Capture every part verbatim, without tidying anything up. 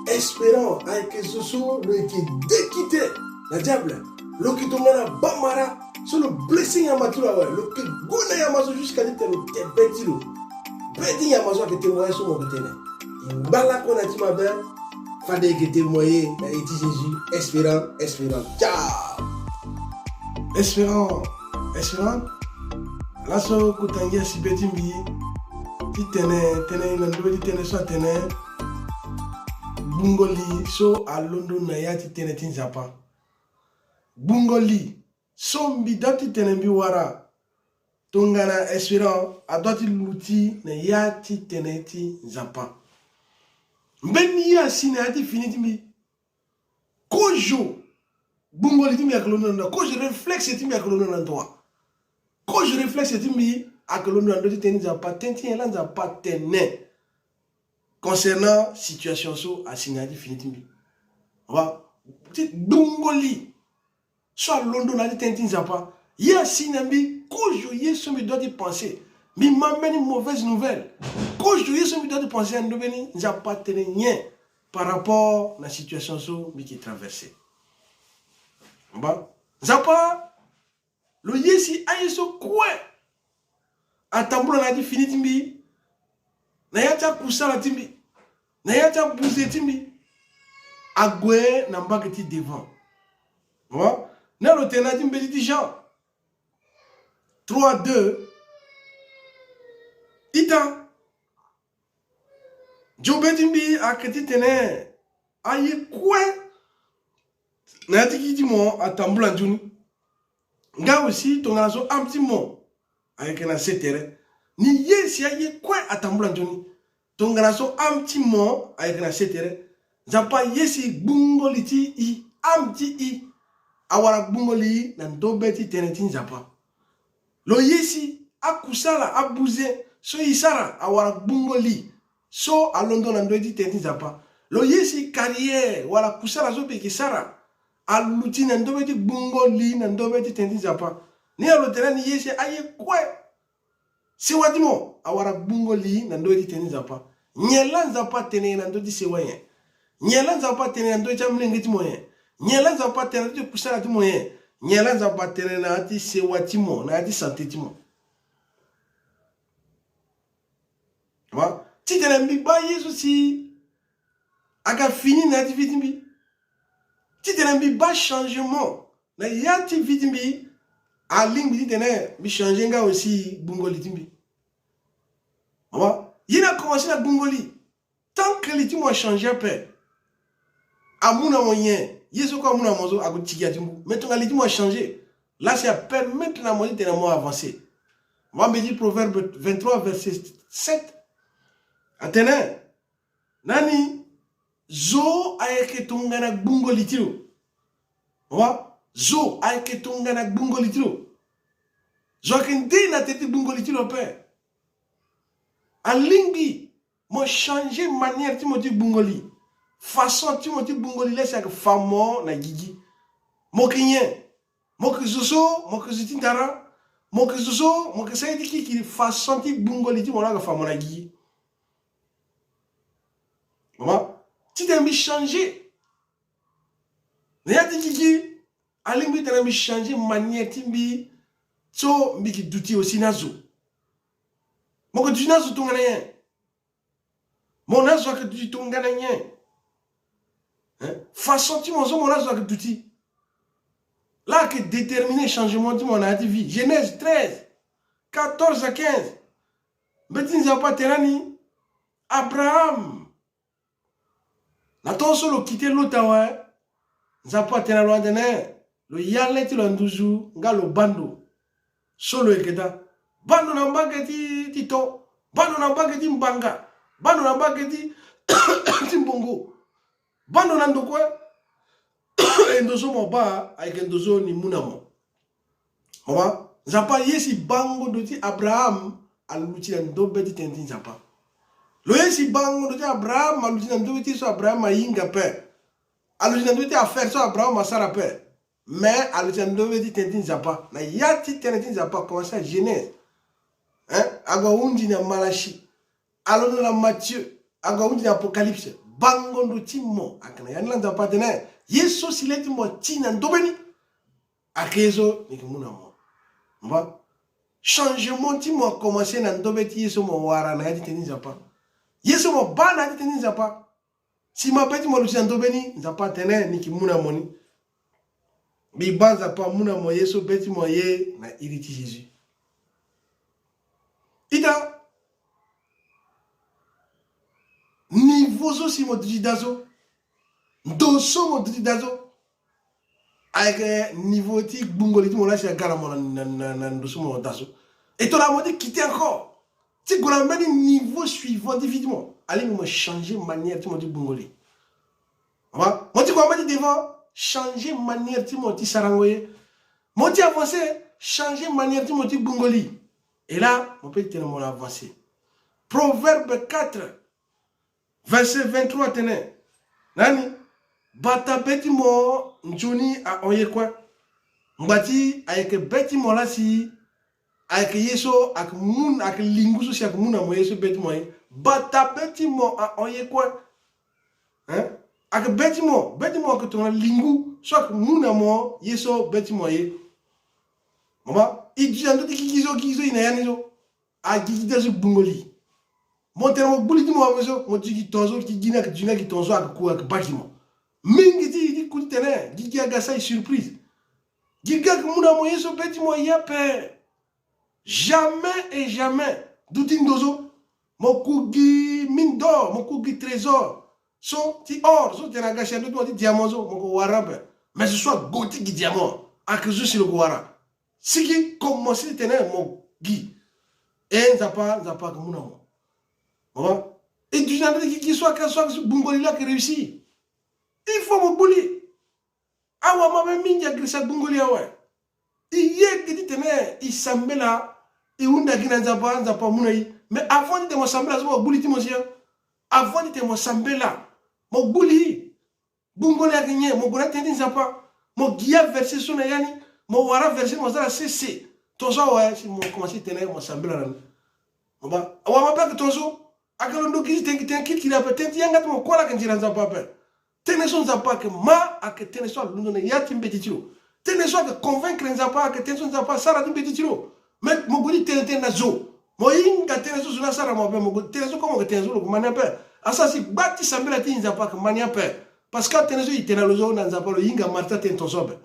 Espérant ayeke zo so lo yeke dekite na diable, lo yeke tongana bamara so lo blessé nyama ti lo awe, lo yeke gue na nyama so jusqu'à ti tene lo te be ti lo. Be ti nyama so ayeke témoigné so mo yeke tene. E ngba lakue na ti mabe. Fade e yeke témoigné na ye ti Jésus. Espérant, espérant. Ciao. Espérant, espérant. Laso kota ngia si be ti mbi ti tene tënë na ndö ti tënë so atene gbungo li so alondo na ya ti tënë ti Nzapa. Gbungo li so mbi doit ti tene mbi wara tongana espérant adoit ti luti na ya ti tënë ti Nzapa. Mbeni ye asi na ya ti fini ti mbi. Kozo gbungo li ti mbi ayeke londo na ndo wa. Kozo réflexe ti mbi ayeke londo na ndo wa. Kozo réflexe ti mbi ayeke londo na ndö ti tënë ti Nzapa, tënë ti nyen la Nzapa atene concernant situation so asi na ya ti fini ti mbi. Wa ti gbungo li so alondo na ya ti tënë ti Nzapa. Ye asi na mbi, kozo ye so mbi doit ti pensé. Mbi ma mbeni mauvaise nouvelle. Kozo ye so mbi doit ti pensé na ndö mbeni Nzapa atene nyen par rapport na situation so mbi yeke traversé. Ba Nzapa, lo ye si aye so kue atambula na ya ti fini ti mbi, na ya ti akusala ti mbi, na ya ti abuze ti mbi, ague na mbage ti devant. Wa ni alo tene na ya ti mbeti ti Jean trois deux. Ita, nzio be ti mbi ayeke ti tene aye kue na ya ti gigi ti mo atambula nzoni. Nga aussi tongana so âme ti mo ayeke na se tere, ni ye si aye kue atambula nzoni. Tongana so âme ti mo ayeke na se tere, Nzapa aye si gbungo li ti i, âme ti i, awara gbungo li na ndo be ti tënë ti Nzapa. Lo ye si akusala, abuze so i sara awara gbungo li so alondo na ndo ti tënë ti Nzapa. Lo ye si carrière wala kusala so mbi yeke sara aluti na ndo be ti gbungo li na ndo be ti tënë ti Nzapa. Ni alo tene ni ye si aye kue sewa ti mo awara gbungo li na ndo ti tënë ti Nzapa. Nyen la Nzapa atene na ndo ti sewa nyen? Nyen la Nzapa atene na ndo ti amolenge ti mo nyen? Nyen la Nzapa atene na ndo ti kusala ti mo nyen? Nyen la Nzapa atene na ya ti sewa ti mo, na ya ti santé ti mo? Wa ti tene mbi baa ye so si aga fini na ya ti vie ti mbi. Ti tene mbi baa changement na ya ti vie ti mbi, alingbi ti tene mbi changer nga aussi gbungo li ti mbi. Awa, ye ni akomanse na gbungo li. Tant que li ti mo achangé ape, amu na mo nyen? Ye so kue amu na mo so ague tigi ya ti ngu. Mais tongana li ti mo achangé, la si apermettre na mo ti tene mo avancer. Mo ambeti Proverbe vingt-trois verset sept. Atene, nani? Zo ayeke tongana gbungo li ti lo. Wa, zo ayeke tongana gbungo li ti lo. Zo ayeke nde na teti gbungo li ti lo ape. Alingbi mo changer manière ti mo ti gbungo li. Façon ti mo ti gbungo li la si ayeke fa mo na gigi. Mo yeke nyen? Mo yeke zo so mo yeke zo ti ndara. Mo yeke zo so mo yeke sara ye ti kirikiri. Façon ti gbungo li ti mo la ayeke fa mo na gigi. Mama, ti tene mbi changer na ya ti gigi, alingbi ti tene mbi changer manière ti mbi so mbi yeke duti aussi na zo. Mo yeke duti na zo tongana nyen? Mo na zo ayeke duti tongana nyen? Hein? Façon ti mo so mo na zo ayeke duti la ayeke déterminer changement ti mo na ya ti vie. Genèse treize, quatorze à quinze. Mbeti Nzapa atene na ni, Abraham, na tongaso lo quitté Lot awe, Nzapa atene na lo atene lo ya le ti lo na nduzu nga lo baa ndo. So lo yeke daa, baa ndo na mbage ti, ti to, baa ndo na mbage ti mbanga, baa ndo na mbage ti, ti mbongo, baa ndo na ndo kue. E ndo so mo baa ayeke ndo so ni mu na mo. Mama, Nzapa aye si bango ndo ti Abraham aluti na ndo be ti tene ti Nzapa. Lo ye si bango ndo ti Abraham aluti na ndo be ti so Abraham ahinga ape. Aluti na ndo be ti affaire so Abraham asara ape. Mais aluti na ndo be ti tene ti Nzapa. Na ya ti tene ti Nzapa, akomanse na Genèse, hein, ague ahunzi na Malachie, alondo na Matthieu, ague ahunzi na Apocalypse. bango ndo ti mo ayeke na ya ni laa. Nzapa atene ye so si le ti mo ati na ndö be ni, ayeke ye so ni yeke mu na mo. Mo bâ, changement ti mo akomanse na ndö be ti ye so mo wara na ya ti tënë ti Nzapa. Ye so mo bâ na ya ti tënë ti Nzapa. Si mabe ti mo aluti na ndö be ni, Nzapa atene ni yeke mu na mo ni. Mbi bâ Nzapa amu na mo ye so be ti mo aye na iri ti Jésus. Ita, niveau so si mo duti daa so, ndo so mo duti daa so, ayeke niveau ti gbungo li ti mo laa si aga na mo na, na, na, na ndo so mo daa so. E tongana mo ti quitté encore ti gue na mbeni niveau suivant ti vie ti mo, alingbi mo changer manière ti mo ti gbungo li. Mo bâ, mo ti gue na mbeni devant, changer manière ti mo ti sarango ye. Mo ti avancer, changer manière ti mo ti gbungo li. Et là, mo peut ti tene mo na avancer. Proverbe quatre, verset vingt-trois atene, na ni? Bata be ti mo nzoni ahon ye kue. Ngbati ayeke be ti mo laa si ayeke ye so ayeke mu, ayeke lingu so si ayeke mu na mo ye so be ti mo aye. Bata be ti mo ahon ye kue. Hein? Ayeke be ti mo, be ti mo ayeke tongana lingu so ayeke mu na mo ye so be ti mo aye. Mo bâ, e duti na ndö ti gigi so, gigi so e na ya ni so. Agigi ti azo gbungo li. Mo tene mo gbu li ti mo awe so, mo duti gi tongaso, ti gi ni ayeke duti na gi tongaso ayeke ku ayeke bâ gi mo. Mingi ti e ti ku ti tene gigi aga sara e surprise. Gigi ayeke mu na mo ye so be ti mo aye ape. Jamais et jamais. Duti ndo so mo ku gi mine d'or, mo ku gi trésor so ti or so tene aga si na ndö ti mo ti diamant so, mo ko wara ape. Mais ce soit go ti gi diamant, ayeke zo si lo ko wara. Si gi komanse ti tene mo gi. E Nzapa, Nzapa ayeke mu na mo. Mo bâ, e duti na ndö ti gigi so ayeke so ayeke so gbungo li laa ayeke réussi. Il faut mo gbu li. Awamabe mingi agirisa gbungo li awe. E ye gi ti tene e sambela, e hunda gi na Nzapa, Nzapa amu na e. Mais avant ti tene mo sambela so mo gbu li ti mo si. Avant ti tene mo sambela, mo gbu li. Gbungo li ayeke nyen? Mo gue na tënë ti Nzapa, mo gi averset so na ya ni, mo wara averset ni mo sara sese. Tongaso awe si mo komanse ti tene mo sambela na ni. Mo bâ, awamabe ayeke tongaso. Ayeke londo gi ti tene gi tënë kirikiri ape, tënë ti yanga ti mo kue laa ayeke nzere na Nzapa ape. Tënë so Nzapa ayeke mä ayeke tënë so alondo na ya ti mbeti ti lo. Tënë so ayeke convaincre Nzapa ayeke tënë so Nzapa asara ti mbeti ti lo. Mais mo gue ti tene tënë na zo. Mo hinga tënë so zo ni asara mo ape, mo gue ti tene so kue mo yeke tene so lo yeke mä ni ape. Asara si gba ti sambela ti Nzapa ayeke mä ni ape. Parce que atënë so e tene na lo so na Nzapa lo hinga mä ti atënë tongaso ape.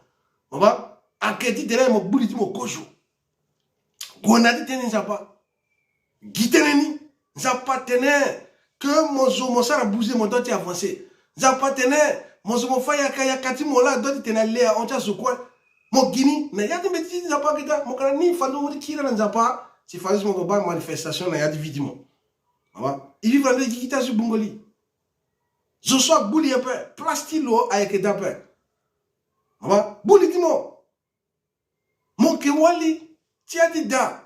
Mo bâ, ayeke ti tene mo gbu li ti mo kozo. Gue na ti tënë ti Nzapa. Gi tënë ni. Nzapa atene ke mo zo mo sara buze mo doit ti avancer. Nzapa atene mo zo mo fâ yaka, yaka ti mo laa adoit ti tene ale ahon ti azo kue. Mo gi ni na ya ti mbeti ti Nzapa ayeke daa. Mo yeke na ni fade mo ti kiri na Nzapa. Si fade so mo yeke bâ manifestation na ya ti vie ti mo. Awa, e vivre na ndö ti gigi ti azo gbungo li. Zo so agbu li ape, place ti lo ayeke daa ape. Awa, gbu li ti mo. Mo yeke wali ti ya ti da,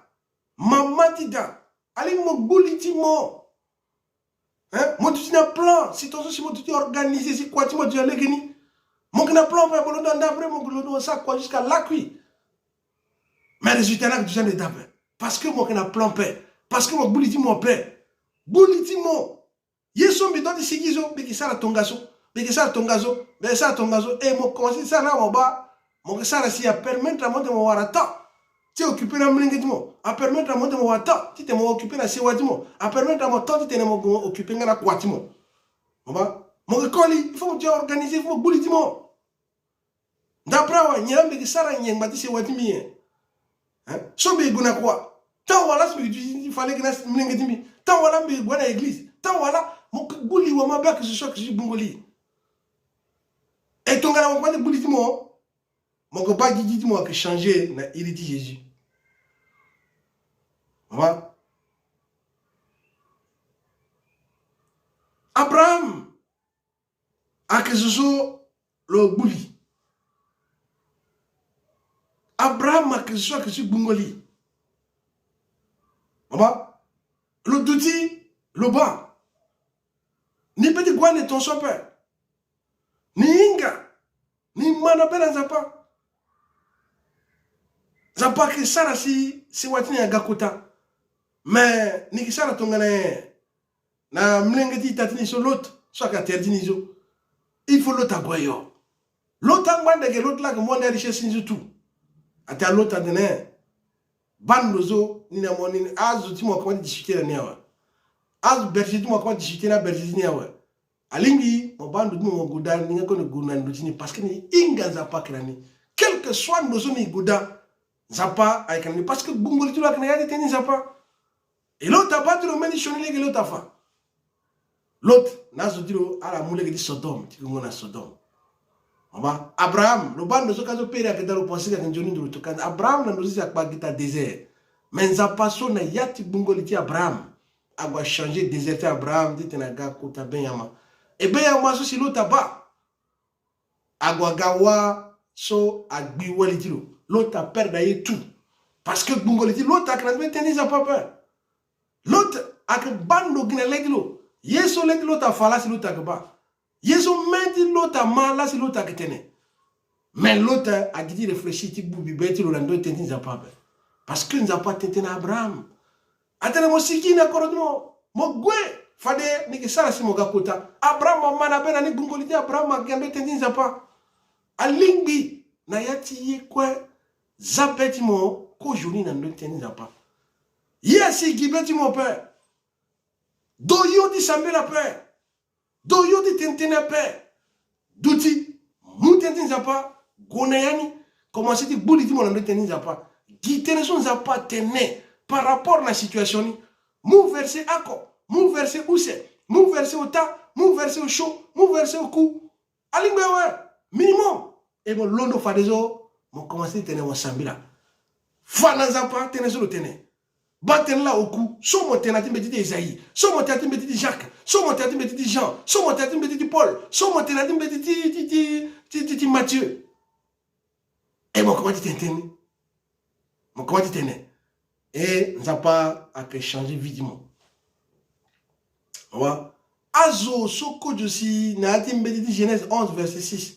mama ti da, alingbi mo gbu li ti mo. Hein? Mo duti na plan, si tongaso si mo duti organiser si kua ti mo duti na lege ni. Mo yeke na plan ape, mo londo na nda ape, mo yeke londo mo sara kua jusqu'à lakui. Mais résultat ni ayeke duti ande daa ape. Parce que mo yeke na plan ape. Parce que mo gbu li ti mo ape. Gbu li ti mo. Ye so mbi doit ti sigi so, mbi yeke sara tongaso, mbi yeke sara tongaso, mbi yeke sara tongaso, e mo komanse ti sara na mo bâ, mo yeke sara si apermettre na mo ti tene mo wara temps ti occuper na molenge ti mo, apermettre na mo ti tene mo wara temps ti tene mo occuper na sewa ti mo, apermettre na mo temps ti tene mo gue mo occuper nga na kua ti mo. Mo bâ, mo yeke koli, il faut mo ti organiser, il faut mo gbu li ti mo. Ndapre awe, nyen laa mbi yeke sara nyen ngba ti sewa ti mbi nyen? Hein? So mbi yeke gue na kua. Temps wala so mbi yeke duti ti fa lege na molenge ti mbi. Temps wala mbi yeke gue na église. Temps wala mo yeke gbu li wa mabe ayeke zo so ayeke zo ti gbungo li. E tongana mo koma ti gbu li ti mo, mo yeke bâ gigi ti mo ayeke changer na iri ti Jésus. Amen. Abraham ayeke zo so lo gbu li. Abraham ayeke zo so ayeke zo ti gbungo li. Mo bâ, lo duti, lo bâ. Ni peut ti gue ande tongaso ape. Ni hinga, ni mä na be na Nzapa. Nzapa ayeke sara si sewa ti ni aga kota. Mais ni yeke sara tongana nyen? Na molenge ti ita ti ni so Lot, So ayeke na tere ti ni so. Il faut Lot ague ayo. Lot angba ande ayeke Lot laa ayeke mu ande arichesse ti ni so tout. Atene Lot atene, bando so ni na mo ni, azo ti mo akoma ti discuter na ni awe. Azo berger ti mo akoma ti discuter na berger ti ni awe. Alingbi mo baa ndo ti mo, mo gue daa, ni nga kue ni gue na ndo ti ni, parce que ni hinga Nzapa ayeke na ni. Quel que soit ndo so ni gue daa, Nzapa ayeke na ni, parce que gbungo li ti lo ayeke na ya ti tënë ti Nzapa. E Lot abaa ti lo mbeni sioni lege Lot afa. Lot na azo ti lo ala mu lege ti Sodome ti gongo na Sodome. Mo baa Abraham, lo baa ndo so ka so pere ayeke daa, lo pense ayeke nzoni ndo lo tokua. Abraham na ndo so si akpa gi ta désert. Mais Nzapa so na ya ti gbungo li ti Abraham ague achanger désert ti Abraham titene aga akota benyama. E benyama so si Lot abaa, ague aga wâ so agbi wali ti lo. Lot aperdre aye tout. Parce que gbungo li ti Lot ayeke na ndö ti tënë ti Nzapa ape. Lot ayeke baa ndo gi na le ti lo. Ye so le ti Lot afa laa si Lot ayeke baa. Ye so mê ti Lot ama laa si Lot ayeke tene. Mais Lot agi ti réfléchir ti gbu bibe ti lo na ndö ti tënë ti Nzapa ape. Parce que Nzapa atene tënë na Abraham. Atene mo sigi na kodro ti mo, mo gue. Fade ni yeke sara si mo ga kota. Abraham ama na be na ni, gbungo li ti Abraham agi na ndö ti tënë ti Nzapa. Alingbi na ya ti ye kue, za be ti mo kozoni na ndö ti tënë ti Nzapa. Ye asi gi be ti mo ape. Do yo ti sambela ape. Do yo ti tene tënë ape. Duti, mu tënë ti Nzapa, gue na ya ni. Komanse ti gbu li ti mo na ndö ti tënë ti Nzapa. Gi tënë so Nzapa atene par rapport na situation ni. Mu verset oko, mu verset use, mu verset ota, mu verset osio, mu verset oku. Alingbi awe, minimum. E mo londo fadeso, mo komanse ti tene mo sambela. Fa na Nzapa tënë so lo tene. Baa tënë laa oku, so mo tene na ya ti mbeti ti Esaïe, so mo tene na ya ti mbeti ti Jacques, so mo tene na ya ti mbeti ti Jean, so mo tene na ya ti mbeti ti Paul, so mo tene na ya ti mbeti ti, ti, ti, ti, ti, ti Matthieu. E mo komanse ti tene tënë ni. Mo komanse ti tene. E Nzapa ayeke changer vie ti mo. Awa. Azo so kozo si na ya ti mbeti ti Genèse onze verset six.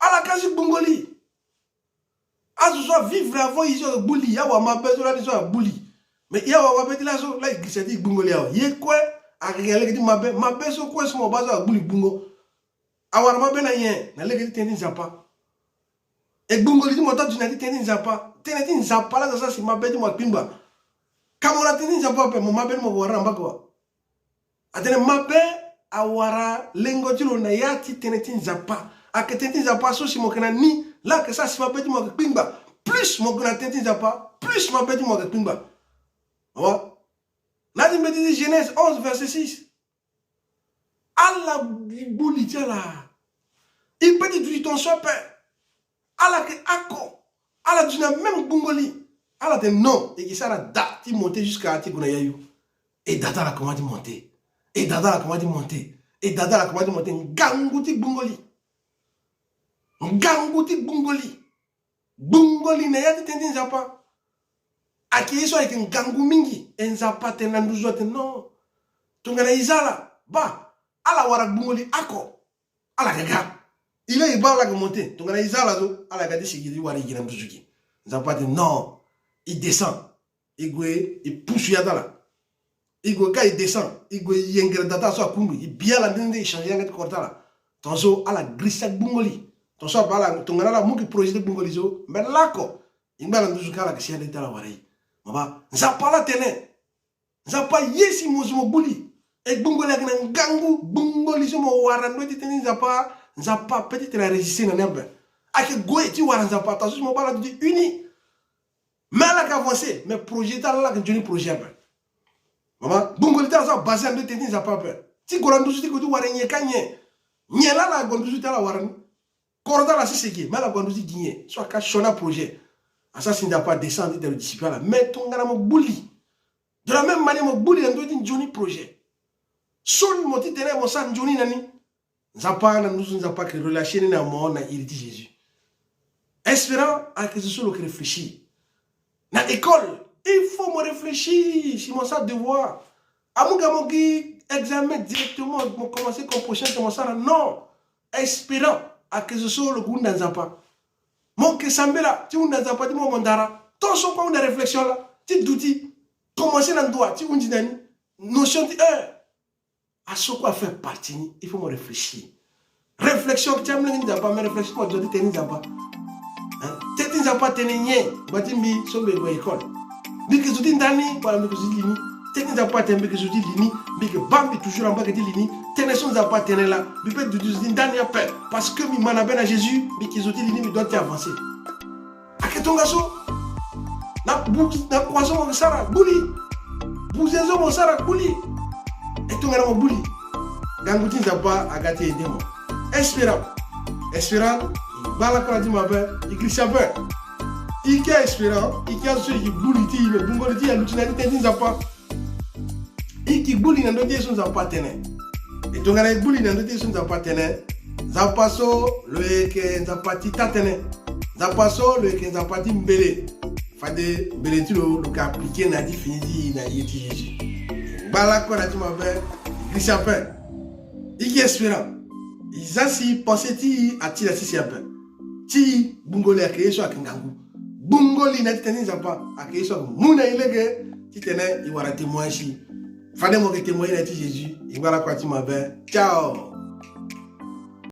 Ala kasi gbungo li. Azo so avivre avant ye so agbu li, awara mabe so lani so agbu li. Mais e awara mabe ti laso, la e girisa ti e gbungo li awe. Ye kue, ayeke na lege ti mabe, mabe so kue so mo baa so agbu li gbungo. Awara mabe na nyen? Na lege ti tënë ti Nzapa. E gbungo li ti mo ti aduti na ya ti tënë ti Nzapa. Tënë ti Nzapa la asara si mabe ti mo akpingba. Ka mo na tënë ti Nzapa ape, mo mabe ti mo wara na mbage wa. Atene mabe awara lengo ti lo na ya ti tënë ti Nzapa. Ayeke tënë ti Nzapa so si mo yeke na ni, la ayeke sara si mabe ti mo ayeke kpingba. Plus mo gue na tënë ti Nzapa, plus mabe ti mo ayeke kpingba. Awa. Na ya ti mbeti ti Genèse onze verset six. Ala gbu li ti ala. E peut ti duti tongaso ape. Ala yeke oko. Ala duti na même gbungo li. Ala tene non, e yeke sara da ti monter jusqu'à ti gue na yayu. E da ti ala komanse ti monter. E da ti ala komanse ti monter. E da ti ala komanse ti monter. Ngangu ti gbungo li. Ngangu ti gbungo li. Gbungo li na ya ti tënë ti Nzapa. Ayeke ye so ayeke ngangu mingi. E Nzapa atene na nduzu atene non. Tongana e za ala, baa, ala wara gbungo li oko. Ala yeke ga. E laa e baa ala yeke monter. Tongana e za ala so, ala yeke ga ti sigi ti wara e gi na nduzu gi. Nzapa atene non. E descend. E gue, e pusu ya ti ala. E gue ka e descend, e gue e yengere da ti ala so akungbi, e bi ala nde nde, e changer yanga ti kodro ti ala. Tongaso ala girisa gbungo li. Tongaso ala, tongana ala mu gi projet ti gbungo li so, mbeni lako. E ngba na nduzu ka ala gi si ande ti ala wara e. Mo baa, Nzapa la atene. Nzapa ye si mo zo mo gbu li. E gbungo li ayeke na ngangu, gbungo li so mo wara ndö ti tënë ti Nzapa, Nzapa peut ti tene arésister na ni ape. Ayeke gue ti wara Nzapa, tongaso si mo baa ala duti uni. Mais ala yeke avancer, mais projet ti ala la ayeke nzoni projet ape. Mama, gbungo li ti ala so abasé na ndö ti tënë ti Nzapa ape. Ti gue na nduzu ti gue ti wara nyen ka nyen. Nyen la ala gue na nduzu ti ala wara ni. Kodro ti ala asese ge, mais ala gue na nduzu ti gi nyen. So aka sioni aprojet. Asara si Nzapa adescend ti tene lo discipline ala. Mais tongana mo gbu li. De la même manière mo gbu li na ndö ti nzoni projet. So mo ti tene mo sara nzoni na ni. Nzapa na nduzu Nzapa ayeke relâcher ni na mo na iri ti Jésus. Espérant ayeke zo so lo yeke réfléchir. Na école, il faut mo réfléchir si mo sara devoir. Amu ga mo gi examen directement, mo commencer composition ti mo sara. Non. Espérant ayeke zo so lo yeke hunda Nzapa. Mo yeke sambela ti hunda Nzapa ti mo, mo ndara. Tant so kue ahunda réflexion la ti duti. Commencer na ndoa ti hundi na ni. Notion ti heure. Aso kue afaire partie ni, il faut mo réfléchir. Réflexion ti amolenge ti Nzapa, mais réflexion mo zo ti tënë ti Nzapa. Hein? Tënë ti Nzapa atene nyen? Gba ti mbi so mbi gue école, mbi yeke zo ti ndani wala mbi yeke zo ti li ni? Tënë ti Nzapa atene mbi yeke zo ti li ni. Mbi yeke baa mbi toujours na mbage ti li ni. Tënë so Nzapa atene laa, mbi peut duti zo ti ndani ape. Parce que mbi mä na be na Jésus, mbi yeke zo ti li ni, mbi doit ti avancer. Ayeke tongaso. Na bu-, na kua so mo sara, gbu li. Buze so mo sara, gbu li. E tongana mo gbu li, ngangu ti Nzapa aga ti aidé mo. Espérant. Espérant, e ngba lakue na ti mo ape, e girisa ape. E ke espérant, e ke azo so e ke gbu li ti e, me gbungo li ti e aluti na ya ti tënë ti Nzapa. E ke gbu li na ndö ti ye so Nzapa atene. E tongana e gbu li na ndö ti ye so Nzapa atene, Nzapa so lo yeke Nzapa ti taa-tënë. Nzapa so lo yeke Nzapa ti mbele. Fade mbele ti lo, lo yeke appliqué na ya ti fini ti e na ye ti Jésus. E ngba lakue na ti mo ape, e girisa ape. E ke espérant. E zia si pensée ti e ati na sese ape. Ti e, gbungo li ayeke ye so ayeke ngangu. Gbungo li na ya ti tënë ti Nzapa ayeke ye so ayeke mu na e lege titene e wara témoin si. Fade mo yeke témoin na ya ti Jésus. E ngba lakue na ti mo ape. Ciao.